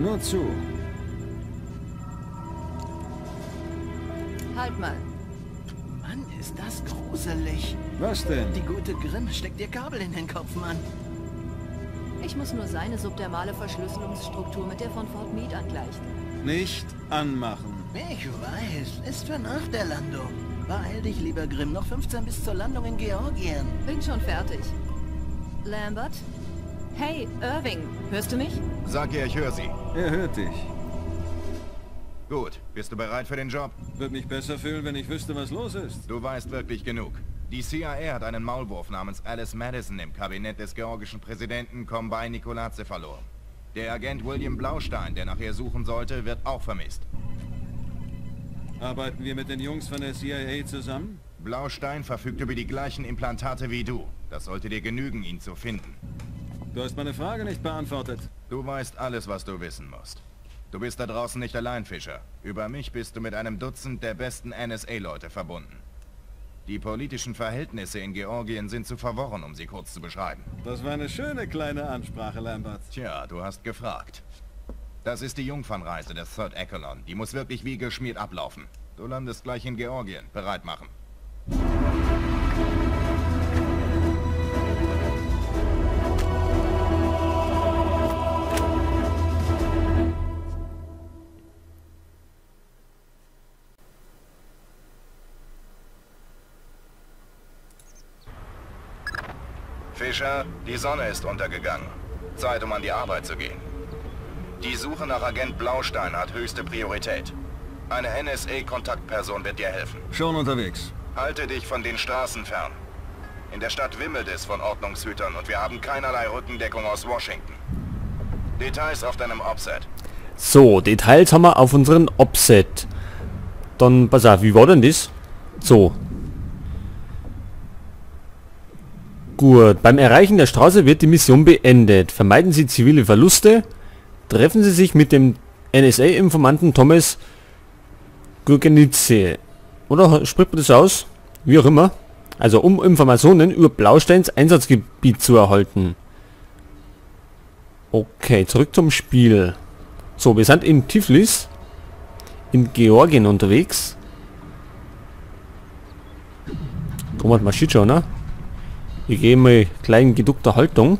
Nur zu. Halt mal. Mann, ist das gruselig. Was denn? Die gute Grimm steckt dir Kabel in den Kopf, Mann. Ich muss nur seine subdermale Verschlüsselungsstruktur mit der von Fort Meade angleichen. Nicht anmachen. Ich weiß, ist für nach der Landung. Beeil dich, lieber Grimm, noch 15 bis zur Landung in Georgien. Bin schon fertig. Lambert? Hey, Irving, hörst du mich? Sag ihr, ich höre sie. Er hört dich. Gut, bist du bereit für den Job? Würde mich besser fühlen, wenn ich wüsste, was los ist. Du weißt wirklich genug. Die CIA hat einen Maulwurf namens Alice Madison im Kabinett des georgischen Präsidenten Kombay Nikoladze verloren. Der Agent William Blaustein, der nach ihr suchen sollte, wird auch vermisst. Arbeiten wir mit den Jungs von der CIA zusammen? Blaustein verfügt über die gleichen Implantate wie du. Das sollte dir genügen, ihn zu finden. Du hast meine Frage nicht beantwortet. Du weißt alles, was du wissen musst. Du bist da draußen nicht allein, Fischer. Über mich bist du mit einem Dutzend der besten NSA-Leute verbunden. Die politischen Verhältnisse in Georgien sind zu verworren, um sie kurz zu beschreiben. Das war eine schöne kleine Ansprache, Lambert. Tja, du hast gefragt. Das ist die Jungfernreise des Third Echelon. Die muss wirklich wie geschmiert ablaufen. Du landest gleich in Georgien. Bereit machen. Fischer, die Sonne ist untergegangen. Zeit, um an die Arbeit zu gehen. Die Suche nach Agent Blaustein hat höchste Priorität. Eine NSA-Kontaktperson wird dir helfen. Schon unterwegs. Halte dich von den Straßen fern. In der Stadt wimmelt es von Ordnungshütern und wir haben keinerlei Rückendeckung aus Washington. Details auf deinem Offset. So, Details haben wir auf unseren Offset. Dann, pass auf, wie war denn das? So. Gut, beim Erreichen der Straße wird die Mission beendet. Vermeiden Sie zivile Verluste. Treffen Sie sich mit dem NSA-Informanten Thomas Gurgenidze. Oder spricht man das aus? Wie auch immer. Also um Informationen über Blausteins Einsatzgebiet zu erhalten. Okay, zurück zum Spiel. So, wir sind in Tiflis, in Georgien unterwegs. Thomas marschiert schon, ne? Wir gehen mal klein geduckter Haltung.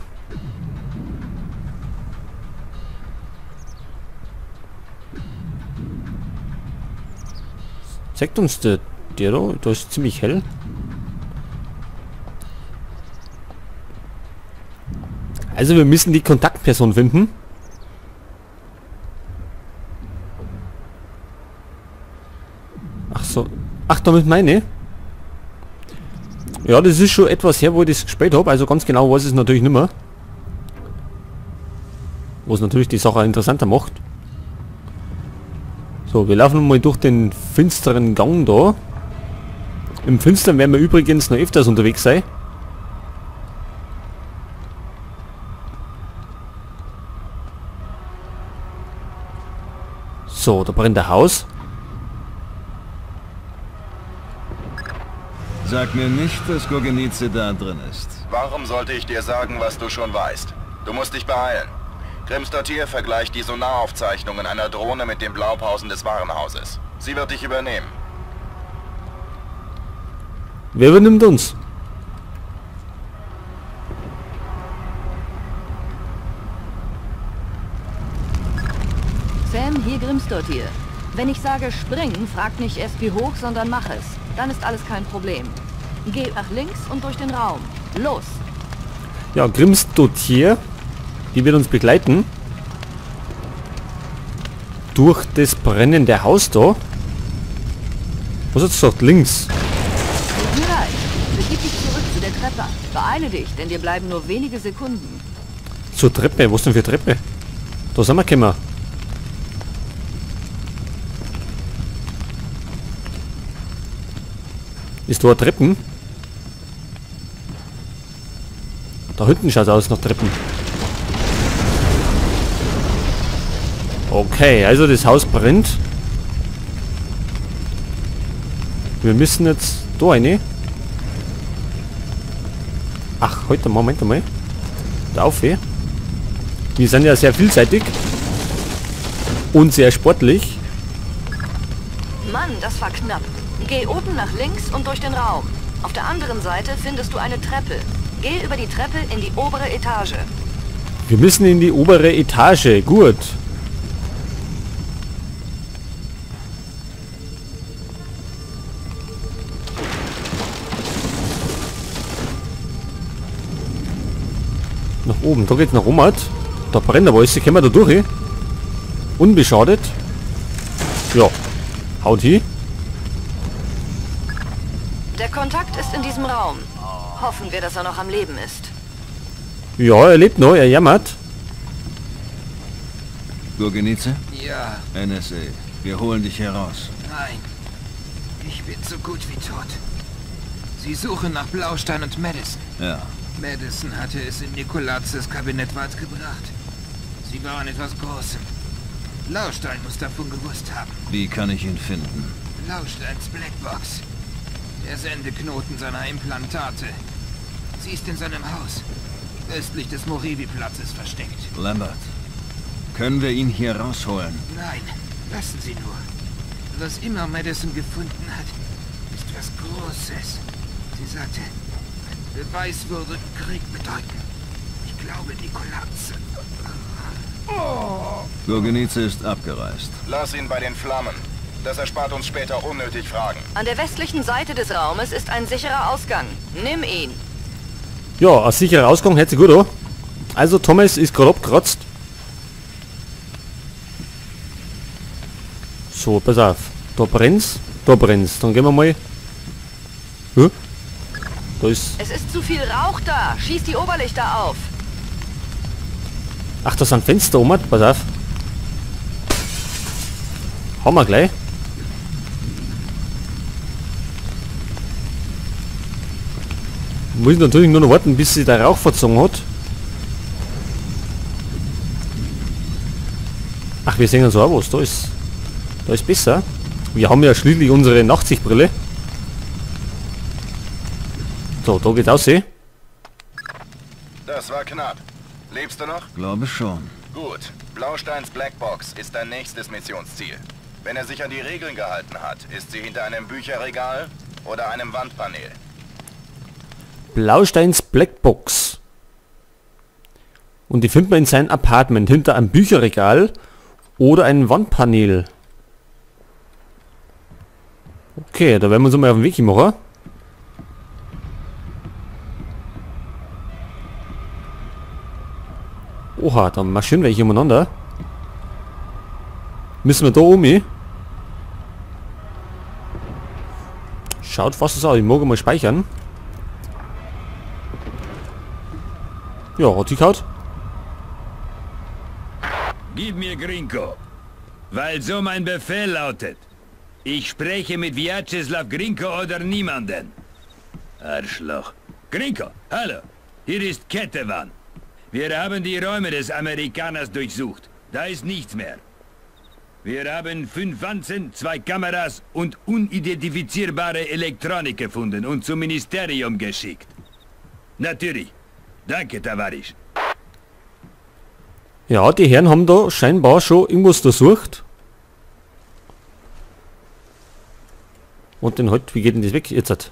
Zeigt uns der da, da ist ziemlich hell. Also wir müssen die Kontaktperson finden. Ach so. Ach, damit meine. Ja, das ist schon etwas her, wo ich das gespielt habe. Also ganz genau weiß ich es natürlich nicht mehr. Was natürlich die Sache interessanter macht. So, wir laufen mal durch den finsteren Gang da. Im Finstern werden wir übrigens noch öfters unterwegs sein. So, da brennt ein Haus. Sag mir nicht, dass Gurgenidze da drin ist. Warum sollte ich dir sagen, was du schon weißt? Du musst dich beeilen. Grimsdottir vergleicht die Sonaraufzeichnungen einer Drohne mit den Blaupausen des Warenhauses. Sie wird dich übernehmen. Wer übernimmt uns? Sam, hier Grimsdottir. Wenn ich sage spring, frag nicht erst wie hoch, sondern mach es. Dann ist alles kein Problem. Geh nach links und durch den Raum. Los! Ja, Grimsdottir, die wird uns begleiten. Durch das brennende Haus da. Was hat's gesagt? Links. Tut mir leid. Begib dich zurück zu der Treppe. Beeile dich, denn dir bleiben nur wenige Sekunden. Zur Treppe? Was denn für Treppe? Da sind wir gekommen. Ist da Treppen? Da hinten schaut es aus nach Treppen. Okay, also das Haus brennt. Wir müssen jetzt da rein. Ach, heute, Moment mal. Da auf, eh. Die sind ja sehr vielseitig. Und sehr sportlich. Mann, das war knapp. Geh oben nach links und durch den Raum. Auf der anderen Seite findest du eine Treppe. Geh über die Treppe in die obere Etage. Wir müssen in die obere Etage. Gut. Nach oben. Da geht's nach oben. Da brennt aber alles. Können wir da durch? Unbeschadet. Ja. Haut hin. Der Kontakt ist in diesem Raum. Hoffen wir, dass er noch am Leben ist. Ja, er lebt noch, er jammert. Gurgenidze? Ja. NSA, wir holen dich heraus. Nein. Ich bin so gut wie tot. Sie suchen nach Blaustein und Madison. Ja. Madison hatte es in Nikolazes Kabinett weit gebracht. Sie waren etwas Großem. Blaustein muss davon gewusst haben. Wie kann ich ihn finden? Blausteins Blackbox. Der Sendeknoten seiner Implantate. Sie ist in seinem Haus. Östlich des Morevi-Platzes versteckt. Lambert, können wir ihn hier rausholen? Nein, lassen Sie nur. Was immer Madison gefunden hat, ist was Großes. Sie sagte, ein Beweis würde Krieg bedeuten. Ich glaube, Nikoladze. Oh. Gurgenidze ist abgereist. Lass ihn bei den Flammen. Das erspart uns später unnötig Fragen. An der westlichen Seite des Raumes ist ein sicherer Ausgang. Nimm ihn. Ja, ein sicherer Ausgang hört sich gut an. Also Thomas ist gerade abgekratzt. So, pass auf. Da brennt's. Da brennt's. Dann gehen wir mal. Huh? Da ist... Es ist zu viel Rauch da. Schieß die Oberlichter auf. Ach, da sind Fenster oben. Pass auf. Haben wir gleich. Muss ich natürlich nur noch warten, bis sich der Rauch verzogen hat. Ach, wir sehen so auch was. Da ist besser. Wir haben ja schließlich unsere Nachtsichtbrille. So, da geht's aus. Das war knapp. Lebst du noch? Glaube schon. Gut. Blausteins Blackbox ist dein nächstes Missionsziel. Wenn er sich an die Regeln gehalten hat, ist sie hinter einem Bücherregal oder einem Wandpanel. Blausteins Blackbox. Und die findet man in seinem Apartment hinter einem Bücherregal oder einem Wandpanel. Okay, da werden wir uns mal auf den Weg machen. Oha, da marschieren welche umeinander. Müssen wir da oben? Schaut fast so aus. Ich mag mal speichern. Ja, hat sie gehauen. Gib mir Grinko, weil so mein Befehl lautet. Ich spreche mit Vyacheslav Grinko oder niemanden. Arschloch. Grinko, hallo. Hier ist Kettewan. Wir haben die Räume des Amerikaners durchsucht. Da ist nichts mehr. Wir haben 5 Wanzen, 2 Kameras und unidentifizierbare Elektronik gefunden und zum Ministerium geschickt. Natürlich. Danke, Tavarisch. Ja, die Herren haben da scheinbar schon irgendwas durchsucht. Und den halt, wie geht denn das weg jetzt?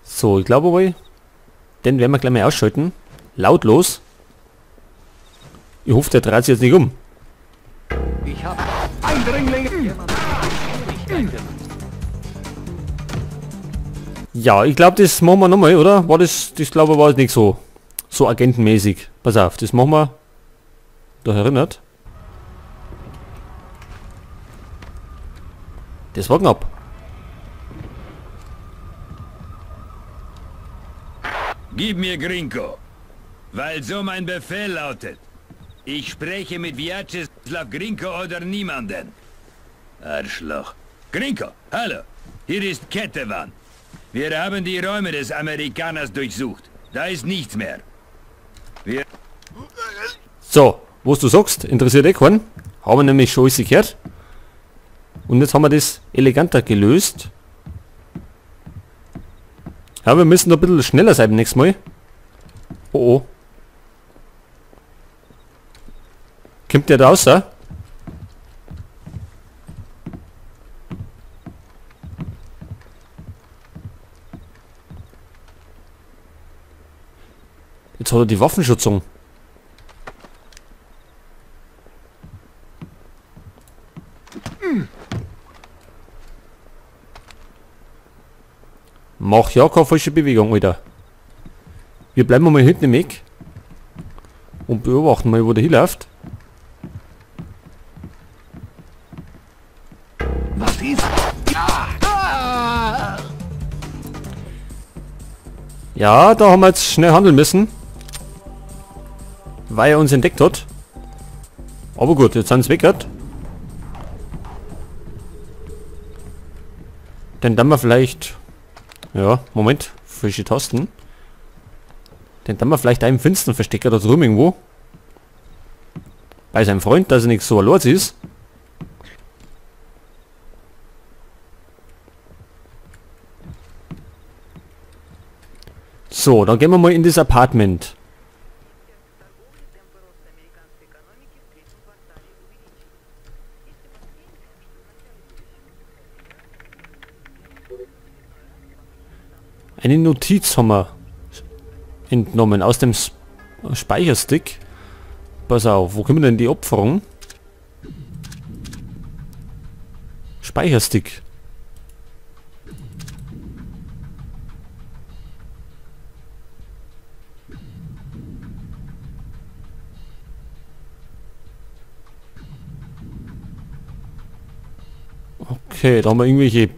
So, ich glaube wohl, den werden wir gleich mal ausschalten. Lautlos. Ich hoffe, der dreht sich jetzt nicht um. Ich hab Eindringlinge. Ja, ich glaube, das machen wir nochmal, oder? War das, das glaube ich, war nicht so agentenmäßig. Pass auf, das machen wir. Da erinnert. Das war knapp. Gib mir Grinko, weil so mein Befehl lautet. Ich spreche mit Vyacheslav Grinko oder niemanden. Arschloch. Grinko, hallo. Hier ist Kettewan. Wir haben die Räume des Amerikaners durchsucht. Da ist nichts mehr. Wir... So, was du sagst, interessiert eh keinen. Haben wir nämlich schon alles gehört. Und jetzt haben wir das eleganter gelöst. Ja, wir müssen da ein bisschen schneller sein beim nächsten Mal. Oh oh. Kommt der da raus? Jetzt hat er die Waffenschutzung. Mach ja keine falsche Bewegung, Alter. Wir bleiben mal hinten im Eck. Und beobachten mal, wo der hinläuft. Was ist? Ja, da haben wir jetzt schnell handeln müssen. Weil er uns entdeckt hat. Aber gut, jetzt sind sie weg. Dann dann wir vielleicht... Ja, Moment. Frische Tasten. Dann dann wir vielleicht einen finsteren Verstecker da drüben irgendwo. Bei seinem Freund, dass er nicht so allein ist. So, dann gehen wir mal in das Apartment. Eine Notiz haben wir entnommen aus dem Speicherstick. Pass auf, wo können wir denn die Opferung? Speicherstick. Okay, da haben wir irgendwelche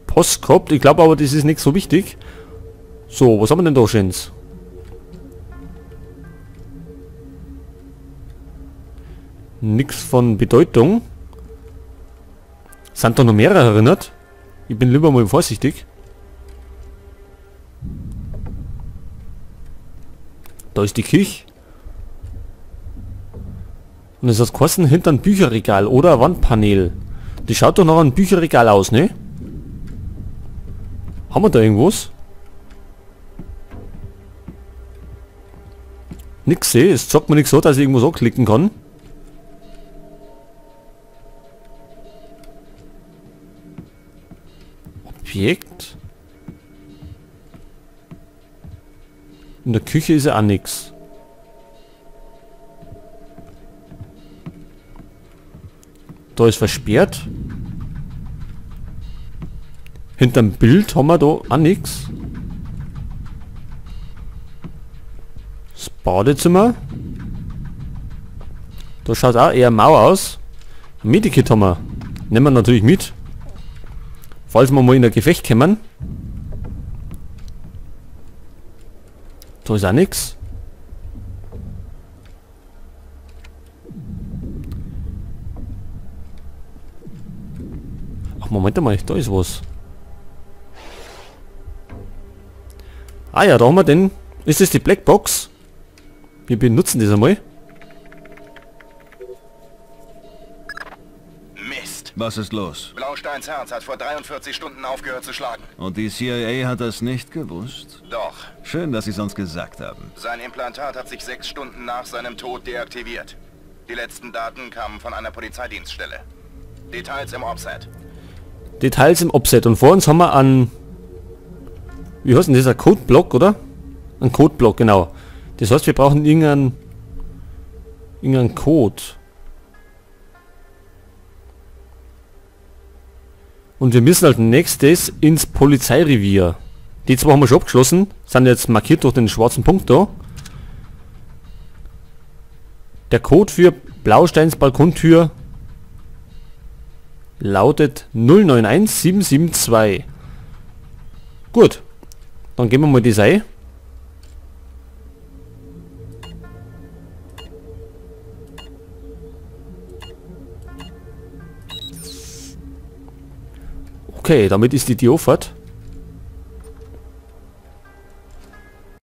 Post gehabt. Ich glaube aber, das ist nicht so wichtig. So, was haben wir denn da schönes? Nix von Bedeutung. Sind da noch mehrere erinnert? Ich bin lieber mal vorsichtig. Da ist die Küche. Und es hat geheißen, hinter ein Bücherregal oder ein Wandpanel. Das schaut doch nach einem Bücherregal aus, ne? Haben wir da irgendwas? Nix sehe. Es zeigt mir nichts so, dass ich irgendwas anklicken kann. Objekt. In der Küche ist ja auch nix. Da ist versperrt. Hinterm Bild haben wir da auch nix. Das Badezimmer. Da schaut auch eher mau aus. Ein Medikit haben wir. Nehmen wir natürlich mit. Falls wir mal in ein Gefecht kommen. Da ist auch nix. Ach, Moment einmal, da ist was. Ah ja, da haben wir den. Ist das die Blackbox? Wir benutzen das einmal. Mist. Was ist los? Blausteins Herz hat vor 43 Stunden aufgehört zu schlagen. Und die CIA hat das nicht gewusst? Doch. Schön, dass sie es uns gesagt haben. Sein Implantat hat sich 6 Stunden nach seinem Tod deaktiviert. Die letzten Daten kamen von einer Polizeidienststelle. Details im Offset. Details im Offset. Und vor uns haben wir einen... Wie heißt denn dieser Codeblock, oder? Ein Codeblock, genau. Das heißt, wir brauchen irgendeinen Code. Und wir müssen als nächstes ins Polizeirevier. Die zwei haben wir schon abgeschlossen. Sind jetzt markiert durch den schwarzen Punkt da. Der Code für Blausteins Balkontür lautet 091772. Gut. Dann gehen wir mal das ein. Okay, damit ist die Tür offen.